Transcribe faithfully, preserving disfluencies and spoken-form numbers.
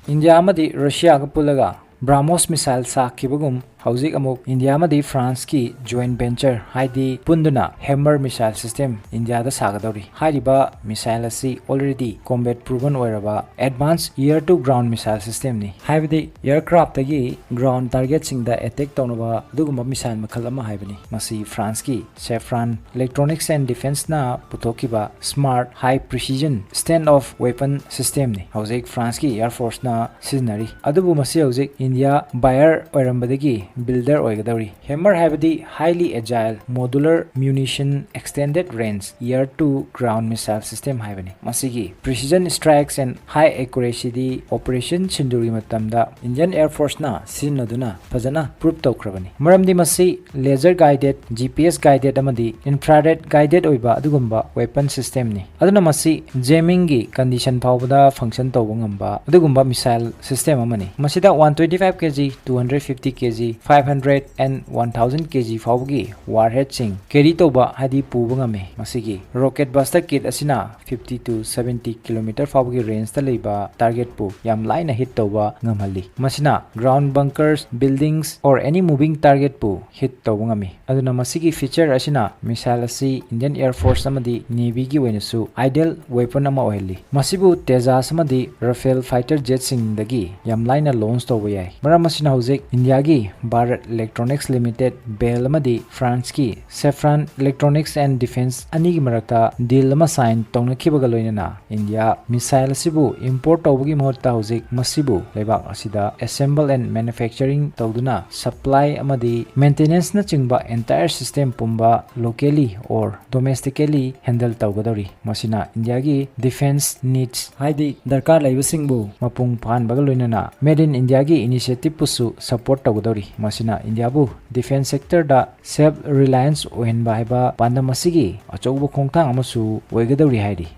India ꯑꯃꯗꯤ ꯔꯨꯁꯤꯌꯥꯒ ꯄꯨꯜꯂꯒ ꯕ꯭ꯔꯥꯃꯣꯁ missile ꯁꯥꯈꯤꯕꯒꯨꯝ, ꯍꯧꯖꯤꯛ ꯑꯃꯨꯛ ꯏꯟꯗꯤꯌꯥ ꯑꯃꯗꯤ ꯐ꯭ꯔꯥꯟꯁꯀꯤ joint venture, ꯍꯥꯏꯗꯤ ꯄꯨꯟꯗꯨꯅ ꯍꯦꯃꯔ ꯃꯤꯁꯥꯏꯜ ꯁꯤꯁꯇꯦꯝ ꯏꯟꯗꯤꯌꯥꯗ ꯁꯥꯒꯗꯧꯔꯤ꯫ ꯍꯥꯏꯔꯤꯕ ꯃꯤꯁꯥꯏꯜ ꯑꯁꯤ already combat proven ꯑꯣꯏꯔꯕ advanced air to ground missile systemꯅꯤ, ꯍꯥꯏꯕꯗꯤ aircraftꯇꯒꯤ ground targetꯁꯤꯡꯗ attack ꯇꯧꯅꯕ ꯑꯗꯨꯒꯨꯝꯕ ꯃꯤꯁꯥꯏꯜ ꯃꯈꯜ ꯑꯃ ꯍꯥꯏꯕꯅꯤ꯫ ꯃꯁꯤ ꯐ꯭ꯔꯥꯟꯁꯀꯤ Safran Electronics and Defenceꯅ ꯄꯨꯊꯣꯛꯈꯤꯕ smart high precision stand off weapon systemꯅꯤ꯫ ꯍꯧꯖꯤꯛ ꯐ꯭ꯔꯥꯟꯁꯀꯤ Air Forceꯅ ꯁꯤꯖꯤꯟꯅꯔꯤ, ꯑꯗꯨꯕꯨ ꯃꯁꯤ ꯍꯧꯖꯤꯛ ꯏꯟꯗꯤꯌꯥ buyer ꯑꯣꯏꯔꯝꯕꯗꯒꯤ builder ꯑꯣꯏꯒꯗꯧꯔꯤ꯫ ꯍꯦꯃꯔ ꯍꯥꯏꯕꯗꯤ highly agile modular munition extended range air to ground missile system ꯍꯥꯏꯕꯅꯤ꯫ ꯃꯁꯤꯒꯤ precision strikes and high accuracyꯗꯤ Operation ꯁꯤꯟꯗꯨꯔꯒꯤ ꯃꯇꯝꯗ Indian Air Forceꯅ ꯁꯤꯖꯤꯟꯅꯗꯨꯅ ꯐꯖꯅ prove ꯇꯧꯈ꯭ꯔꯕꯅꯤ, ꯃꯔꯝꯗꯤ ꯃꯁꯤ laser guided, GPS guided ꯑꯃꯗꯤ infrared guided ꯑꯣꯏꯕ ꯑꯗꯨꯒꯨꯝꯕ weapon systemꯅꯤ꯫ ꯑꯗꯨꯅ ꯃꯁꯤ jammingꯒꯤ condition ꯐꯥꯎꯕꯗ function ꯇꯧꯕ ꯉꯝꯕ ꯑꯗꯨꯒꯨꯝꯕ missile system ꯑꯃꯅꯤ꯫ ꯃꯁꯤꯗ one twenty five kg, two hundred fifty kg, five hundred and one thousand kg ꯐꯥꯎꯕꯒꯤ warheadꯁꯤꯡ carry ꯇꯧꯕ, ꯍꯥꯏꯗꯤ ꯄꯨꯕ ꯉꯝꯃꯤ꯫ ꯃꯁꯤꯒꯤ rocket buster kit ꯑꯁꯤꯅ fifty to seventy kilometer ꯐꯥꯎꯕꯒꯤ rangeꯇ ꯂꯩꯕ targetꯄꯨ ꯌꯥꯝ ꯂꯥꯏꯅ hit ꯇꯧꯕ ꯉꯝꯍꯜꯂꯤ꯫ ꯃꯁꯤꯅ ground bunkers, buildings or any moving targetꯄꯨ hit ꯇꯧꯕ ꯉꯝꯃꯤ꯫ ꯑꯗꯨꯅ ꯃꯁꯤꯒꯤ feature ꯑꯁꯤꯅ missile ꯑꯁꯤ Indian Air Force ꯑꯃꯗꯤ Navyꯒꯤ ꯑꯣꯏꯅꯁꯨ ideal weapon ꯑꯃ ꯑꯣꯏꯍꯜꯂꯤ꯫ ꯃꯁꯤꯕꯨ Tejas ꯑꯃꯗꯤ Rafale fighter jetꯁꯤꯡꯗꯒꯤ ꯌꯥꯝ ꯂꯥꯏꯅ launch ꯇꯧꯕ ꯌꯥꯏ꯫ ꯃꯔꯝ ꯑꯁꯤꯅ ꯍꯧꯖꯤꯛ ꯏꯟꯗꯤꯌꯥꯒꯤ Bharat Electronics Limited, BEL, ꯑꯃꯗꯤ ꯐ꯭ꯔꯥꯟꯁꯀꯤ Safran Electronics and Defense ꯑꯅꯤꯒꯤ ꯃꯔꯛꯇ deal ꯑꯃ sign ꯇꯧꯅꯈꯤꯕꯒ ꯂꯣꯏꯅꯅ ꯏꯟꯗꯤꯌꯥ missile ꯑꯁꯤꯕꯨ import ꯇꯧꯕꯒꯤ ꯃꯍꯨꯠꯇ ꯍꯧꯖꯤꯛ ꯃꯁꯤꯕꯨ ꯂꯩꯕꯥꯛ ꯑꯁꯤꯗ assemble and manufacturing ꯇꯧꯗꯨꯅ supply ꯑꯃꯗꯤ maintenanceꯅꯆꯤꯡꯕ entire system ꯄꯨꯝꯕ locally or domestically handle ꯇꯧꯒꯗꯧꯔꯤ꯫ ꯃꯁꯤꯅ ꯏꯟꯗꯤꯌꯥꯒꯤ defense needs, ꯍꯥꯏꯗꯤ ꯗꯔꯀꯥꯔ ꯂꯩꯕꯁꯤꯡꯕꯨ ꯃꯄꯨꯡ ꯐꯥꯍꯟꯕꯒ ꯂꯣꯏꯅꯅ Made in Indiaꯒꯤ initiativeꯄꯨꯁꯨ support ꯇꯧꯒꯗꯧꯔꯤ꯫ ꯃꯁꯤꯅ ꯏꯟꯗꯤꯌꯥꯕꯨ defense sectorꯗ self reliance ꯑꯣꯏꯍꯟꯕ ꯍꯥꯏꯕ ꯄꯥꯟꯗꯝ ꯑꯁꯤꯒꯤ ꯑꯆꯧꯕ ꯈꯣꯡꯊꯥꯡ ꯑꯃꯁꯨ ꯑꯣꯏꯒꯗꯧꯔꯤ ꯍꯥꯏꯔꯤ꯫